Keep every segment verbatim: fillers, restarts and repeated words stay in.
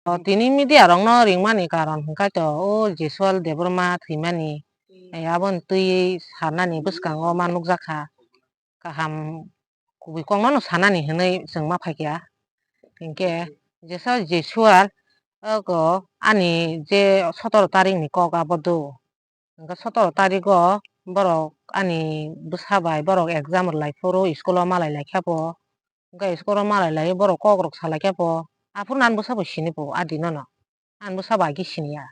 O tini media rokno ringmani karon hwnkhe to o Jesual Debbarma thwimani, eh, aboni twi sanani bwskango ma nukjakha. Kaham kubui kokno no sanani hinwi chwng ma phaikha. Hinkhe jesa Jesual, ogo ani je sotoro tarikni kok abo do. Hinkhe sotoro tarigo borok ani bwsa bai borok exam rwlai phuru school o malai lai kha bo. Hinkhe school o malai lai borok kok rok salai kha bo. Aphuru ani bwsa bo sini bo a dino no. Ani bwsa bai khe siniya.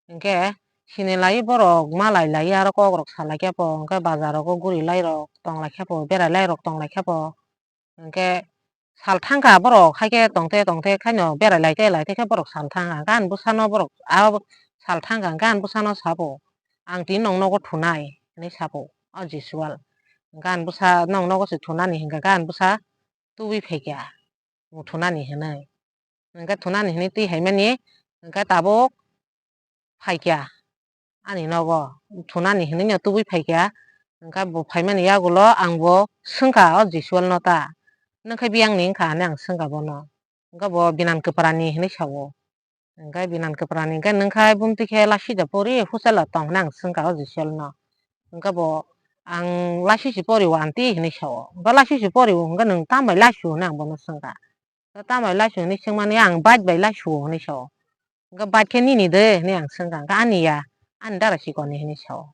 Hinkhe sinilai borok malai lai aro kok rok salai kha bo. Hinkhe bazar rogo guri lai rok tong lai kha bo, berai lai rok tong lai kha bo. Hinkhe sal thangkha borok, haikhe tongte tongte khaino berai laite laite khe borok sal thangkha. Hinkhe ani bwsano borok a sal thangkha, hinkhe ani bwsano sabo, "Ang tini nong nogo thunai," hinwi sabo o Jesual. Hinkhe ani bwsa, "Nong nogo se thunani," hinkhe ani bwsa tubui phaikha, "Muthunani," hinwi. Hinkhe thunani hinwi twi haimani hinkhe tabuk phaikha ani nogo, thunani hinwi no tubui phaikha. Hinkhe bo phaimani yagulo ang bo swngkha o Jesual no ta, "Nwng khe biyang ni wngkha?" hinwi ang swngkha bono. Hinkhe bo, "Binan kwpra ni," hinwi sao. Hinkhe binan kwpra ni hinkhe, "Nwng khe bumtwi khe lasi da pori hostel o tong?" hinwi ang swngkha o Jesual no. Hinkhe bo, "Ang lasi si pori o aunty," hinwi sao. Hinkhe, "Lasi si pori o hinkhe nwng tamo bai lasi o?" hinwi ang bono swngkha. Tamo bai laisu hinwi swngmani, "Ang bike bai laisu," hinwi sao. Hinkhe, "Bike khe nini de?" hinwi ang swngkha. Hinkhe, "Ani ya, ani dara sikoni," hinwi sao.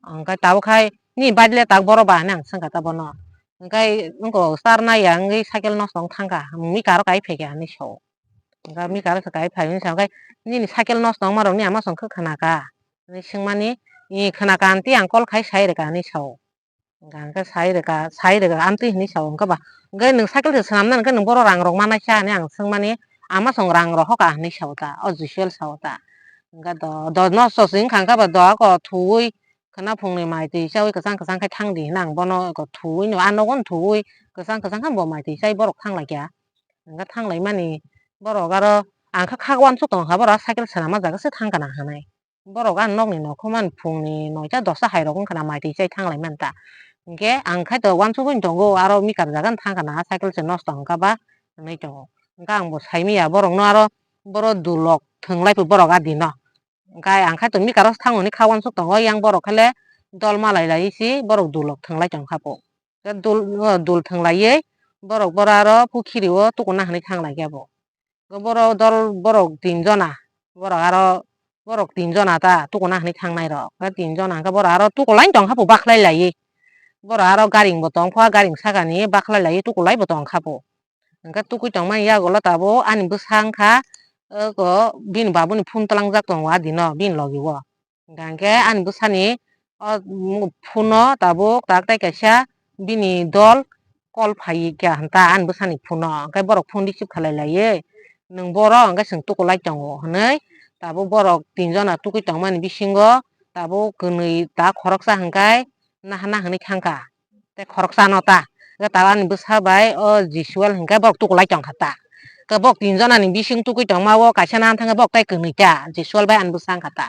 Hinkhe tabuk hai, "Ni bike le tak boro ba?" hinwi ang swngkha ta bono. Hinkhe wngkha star naiya wngwi cycle nosto wng thangkha, "Mika ro kai phaikha," hinwi sao. Hinkhe mika ro se kai phai hinwi sao, hinkhe, "Nini cycle nosto wngma rok ni ama song khe khna kha?" hinwi swngmani, "I khna kha aunty, ang call khai sai rwkha," hinwi sao. Hinkhe sai rwkha, sai rwkha, "Amtwi," hinwi sao, hinkhe ba, hinkhe, "Nwng cycle se swnamnani hinkhe nwng boro rang rok manaisa?" hinwi ang swngmani, "Ama song rang rohor kha?" hinwi sao ta, o Jesual sao ta. Hinkhe do, do nosto se wngkha, hinkhe ba do ako thuwi khwna phungni mai twi chawi kwchang kwchang khe thangdi hinwi ang bono eko thuwi no, a nogo no thuwi kwchang kwchang khe bo mai twi chai borok thanglaikha. Hinkhe thanglaimani borok aro ang khe kha uansuk tongkha, borok cycle swnamma jaga se thangkha na hinwi. Borok ani nokni nokho mani phungni noita dosta hai rok wngkha na, mai twi chai thanglai mani ta. Hinkhe ang khai to uansugwi tongo, aro mika rwjak ani thangkha na, cycle se nosto wngkha ba hinwi tongo. Hinkhe ang bo saimanya borokno, aro borok dulok thwnglai borok a dino. Hinkhe ang khai to mika ro thangmani kha uansuk tongo, yang borok khe le dol malai laiwi si borok dulok thwnglai tongkha bo. Khe dul, o, dul thwnglaiwi borok boro aro pukhiri o tukuna hinwi thanglaikha bo. Khe boro dol borok tin jona, borok aro borok tin jona ta tukuna hinwi thangnai rok. Khe tin jona hinkhe borok aro tukulai tongkha bo bakhlai laiwi. Borok aro garing bo tongkha, garing sakani bakhlai laiwi tukulai bo tongkha bo. Hinkhe tukui tongmani yagulo tabuk ani bwsa wngkha, oko bini babuni phone twlangjak tongo a dino bini logi o. Hinkhe ani bwsani o phone o tabuk tak tai kaisa bini dol call phai kha hinta ani bwsani phone o, hinkhe borok phone receive khalai laiwi, "Nwng boro?" hinkhe chwng tukulai tongo hinwi. Tabuk borok tin jona tukui tongmani bisingo tabuk kwnwi ta khoroksa hinkhe nahana hinwi thangkha. Tei khoroksa no ta. Khe tabuk ani bwsa bai o Jesual hinkhe borok tukulai tongkha ta. Khe borok tin jona ni bising tukui tongma o kaisa nang thangkhe borok tei kwnwi ta. Jesual bai ani bwsa wngkha ta.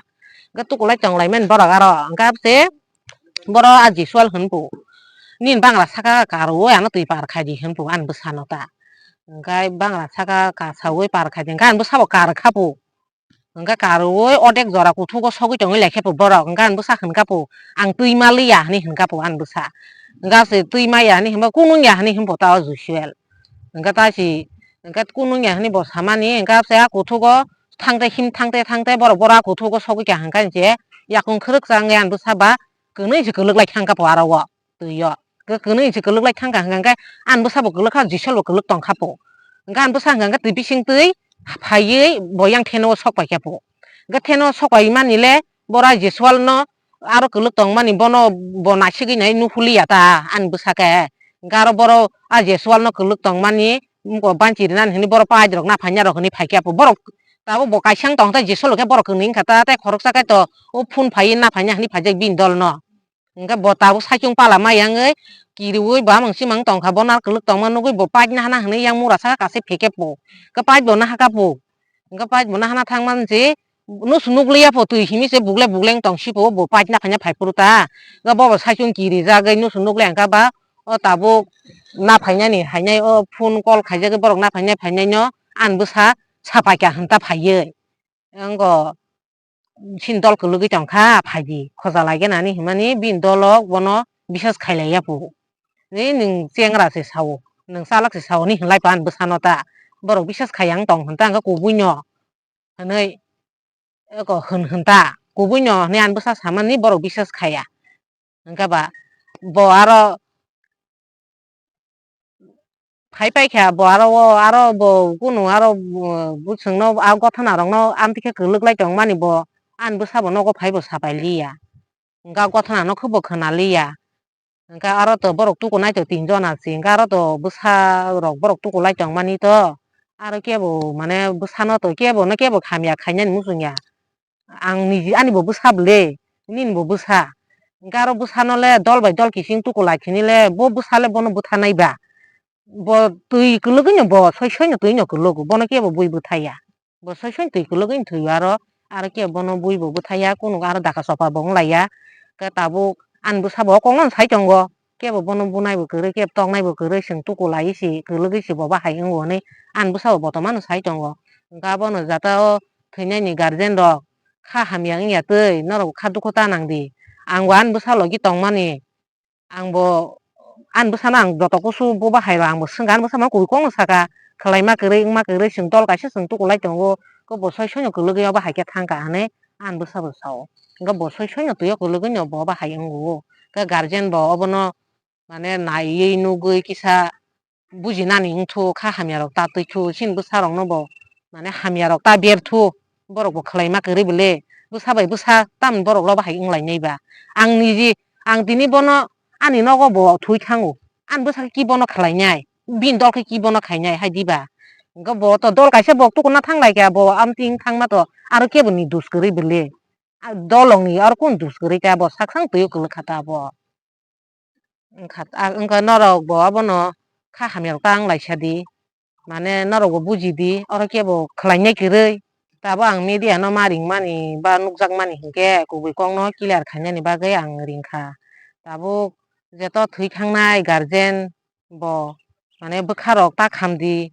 Khe tukulai tonglaimani borok aro. Hinkhe abo se borok a Jesual hwn bo, "Nini bangra saka karwi ano twi par khai di," hwn bo ani bwsa no ta. Hinkhe bangra saka kasawi par khai di. Hinkhe ani bwsa bo kar kha bo. Hinkhe karwi odek jora kuthugo sogwi tongwi lai khe bo borok, hinkhe ani bwsa hinkha bo, "Ang twi ma liya," hinwi hinkha bo ani bwsa. Hinkhe se twi maya hinwi hinba, "Kunung ya," hinwi hinbo ta o Josuel. Hinkhe ta si, hinkhe kunung ya hinwi bo samani, hinkhe se a kuthugo thangte him thangte thangte borok boro a kuthugo sogwi kha hinkhe se yakung khwrwk cha wngwi ani bwsa ba kwnwi se kwlwk lai thangkha bo aro o. Twi o. Khe kwnwi se kwlwk lai thangkha hwnkha khe ani bwsa bo kwlwk kha, Jisual bo kwlwk tong kha po. Hwnkhe ani bwsa hwnkha khe twi bising twi phaiwi bo yang theno o sok pai kha po. Hwnkhe theno o sok pai mani le bora Jisual no aro kwlwk tong mani bono bo naisigwi nai nuhuli ya ta ani bwsa khe. Hwnkhe aro boro a Jisual no kwlwk tong mani wngkha banchi rwnani hwnwi boro pait rok naphanya rok hwnwi phai kha po. Borok tabuk bo kaisa wng tong khe Jisual bo khe borok kwnwi wngkha ta tei khoroksa khe to o phone phaiwi naphanya hwnwi phaijak bini dol no. Hwnkhe bo tabuk saichung pala ma yangwi kiriui bamang simang tongkha, bono kwlwk tongma nugui bo pipe nahana hwnwi yang mura saka kaisa phekhe po. Hwnkhe pipe bo nahakha po. Hwnkhe pipe bo nahana thangmani se nusu nukliya po, twi himi se bugle bugle wng tong si po, bo pipe naphanya phai phuru ta. Hwnkhe bo bo saichung kirijagwi nusu nukliya hwnkha ba o tabuk naphainani hainai o phone call khaijagwi borok naphainai phainaino ani bwsa sapaikha hwnta phaiwi. Wngkha chini dol kwlwgwi tongkha, phaidi khoja laigenani hinmani bini dolo bono bisas khailaiya pu. Ni nwng chengra se sao, nwng chalak se sao ni hinlai pan bwsano ta. Borok bisas khaiya wng tong hwnta hwnkhe kubuino hwnwi eko hwn hwnta. Kubuino hwnwi ani bwsa samani borok bisas khaiya. Hwnkhe ba bo aro phai paikha bo aro o aro bo kunu aro bwswngno a gothanarokno amtwikhe kwlwklai tongmani bo ani bwsabo nogo phaibo sapai liya. Hwnkhe a gothanano khe bo khwnaliya. Hwnkhe aro to borok tukunai to tinjon achi hwnkhe aro to bwsarok borok tukulai tongmani to aro kebo mane bwsano to kebono kebo hamya khainani muchungya. Ang niji ani bo bwsa bwle, nini bo bwsa. Hwnkhe aro bwsano le dol bai dol kising tuku lai khini le bo bwsa le bono bwtha nai ba. Bo twi kwlwgwi no bo soi soi no twi no kwlwgo, bono kebo bui bwthai ya. Bo soi soi no twi kwlwgwi no thwi o aro, aro kebo bono bui bo bwthai ya, kunu aro daka sopa bo wng lai ya. Khe tabuk ani bwsa bo o kok no sai tongo, kebo bono bunai bo kwrwi, kebo toknai bo kwrwi, chwng tuku lai si kwlwgwi si bo bahai wngo hinwi ani bwsa bo botomano sai tongo. Hwnkhe abono jata o thwinani guardian rok kha hamya wngya twi norok kha dukhu ta nang di. Ang bo ani bwsa logi tongmani, ang bo ani bwsano ang joto kusu bo bahai rok ang bo swngkha, ani bwsa mano kubui kokno saka, khwlaima kwrwi wngma kwrwi chwng dol kaisa chwng tukulai tongo, khe bo soi soi no kwlwgwi o bahai khe thangkha hinwi ani bwsa bo sao. Hwnkhe bo soi soi no twi o kwlwgwi no bo bahai wngo, khe guardian bo obono mane naiwi nugwi kisa bujinani wngthu, kha hamyarok ta twithu, chini bwsarokno bo mane hamyarok ta berthu, borok bo khwlaima kwrwi bwle, bwsa bai bwsa tamni borok lo bahai wng lainai ba. Ang niji, ang tini bono ani nogo bo thwi thango, ani bwsa khe ki bono khwlainai, bini dol khe ki bono khainai hai diba? Hwnkhe bo to dol kaisa bo tukurna thang lai kha, bo amtwing thangma to aro kebo ni dus kwrwi bwle, a dolong ni aro kunu dus kwrwi kha, bo sak sang twi o kwlwk kha ta bo. Wngkha, a, wngkha norok bo abono kha hamya rok ta wng lai sa di, mane norok bo buji di, oro kebo khwlai nai kwrwi. Tabuk ang media no ma ring mani ba nukjak mani hinkhe kubui kok no clear khainani bagwi ang ring kha. Tabuk jeto thwi thangnai guardian bo mane bwkha rok ta kham di,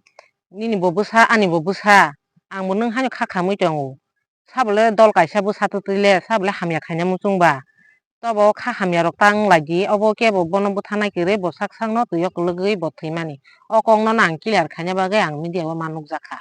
nini bo bwsa ani bo bwsa, ang bo nwng haino kha khamwi tongo. Sabo le dol kaisa bwsa twtwi le, sabo le hamya khaina muchung ba. Tobo kha hamya rok ta wng lai di, obo kebo bono bwtha nai kwrwi bo sak sak no twi o kwlwgwi bo thwi mani. O kok no ang clear khaina bagwi ang media o ma nukjak kha.